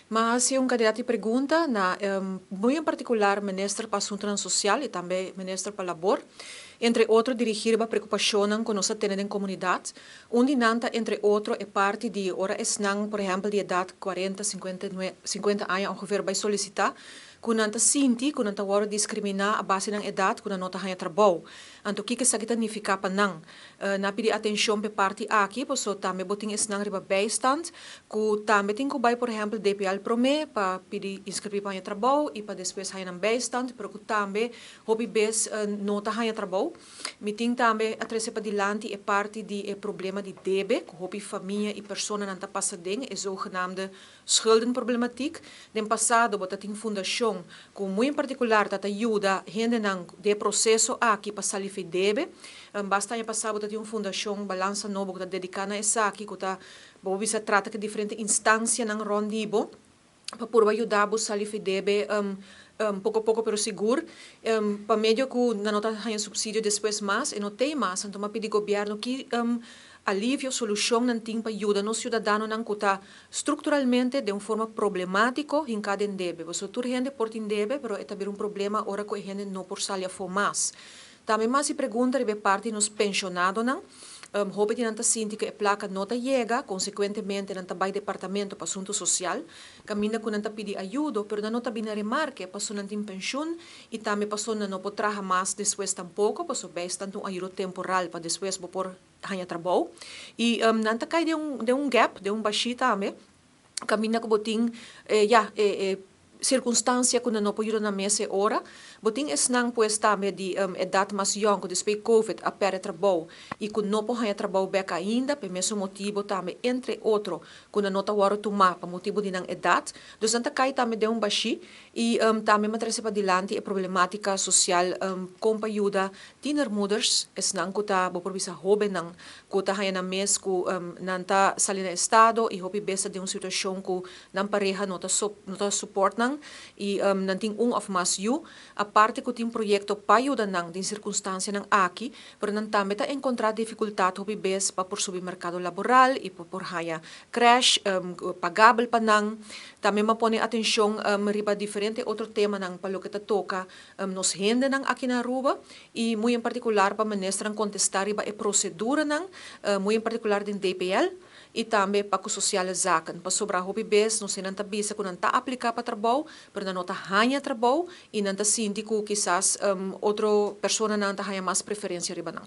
M'a hasi un kantidat di pregunta na muy en partikular Minister pa Asuntunan Sosial i tambe Minister pa Labor, entre otro dirigí riba preokupashonnan ku nos ta tene den komunidat. Un di nan ta entre otro e parti di ora esnan por ehèmpel di edat kuarenta, 50 aña ongeveer bai solisitá ku nan ta sinti ku nan ta wòrdu diskriminá a base di nan edat ku nan no ta haña trabou. Anto kiko esaki ta nifiká pa nan? Nan a pidi atenshon p'e parti aki, paso tambe bo tin esnan riba bijstand ku tambe tin ku bai por ehèmpel DPL promé pa pidi inskribí pa haña trabou i pa despues haña nan bijstand, pero ku tambe hopi bes no ta haña trabou. Mi tin tambe a trese padilanti e parti di e problema di debe ku hopi famia i personanan ta pasa den, e zogenaamde schuldenproblematiek. Den pasado bo ta tin fundashon ku muy en partikular ta ta yuda hendenan den e proseso aki pa sali fi debe. Basta aña pasá bo ta tin un fundashon Balansa Nobo ku ta dediká na esaki ku ta bo por bisa trata ku diferente instansianan rònt di bo pa purba yuda bo sali fi debe poko poko pero sigur. Pa medio ku nan no ta haña supsidio despues mas e no tei mas anto m'a pidi gobièrnu ki alivio, solushon nan tin pa yuda nos siudadanonan ku ta strukturalmente den un forma problemátiko hinká den debe. Pasobra tur hende por tin debe pero e ta bira un problema ora ku e hende no por sali afó mas. Tambe mas di pregunta riba e parti nos penshonadonan. Hopi di nan ta sinti ku e plaka no ta yega, konsekuentemente nan ta bai Departamento pa Asuntu Sosial, kaminda ku nan ta pidi ayudo, pero nan no ta bini remarke pasobra nan tin penshun i tambe pasobra nan no por traha mas despues tampoko, pasobra bijstand ta un ayudo temporal pa despues bo por haña trabou. I nan ta kai den un den un gap, den un bashí tambe, kaminda ku bo tin ya e e sirkunstansia ku nan no por yuda nan mes e ora. Bo tin esnan pues tambe di edat mas yòn ku despues di covid a pèrdè trabou i ku no por haña trabou bèk ainda pa e mesun motibu tambe entre otro ku nan no ta wòrdu tumá pa motibu di nan edat. Dus nan ta kai tambe den un bashí i tambe mi a trese padilanti e problemátika sosial kon pa yuda Tienermoeders, esnan ku ta, bo por bisa hóbennan, ku ta haña nan mes ku nan ta sali na estado i hopi bes ta den un situashon ku nan pareha no ta no ta suport nan i nan tin un òf mas yu. Aparte ku tin proyekto pa yuda nan den sirkunstansianan aki, pero nan tambe ta enkontrá difikultat hopi bes pa por subi merkado laboral i pa por haña krèsh pagabel pa nan. Tambe m'a pone atenshon riba diferente otro temanan pa loke ta toka Nos hendenan aki na Aruba y muy en particular pa ministernan contesta riba e proceduranan, muy en particular den DPL y tambe pa cu Sociale Zaken. Pasobra hopi bes nos hendenan ta bisa cu nan ta aplica pa trabou, pero nan no ta haña trabou y nan ta sinti cu kisas otro personanan ta haña mas preferencia riba nan.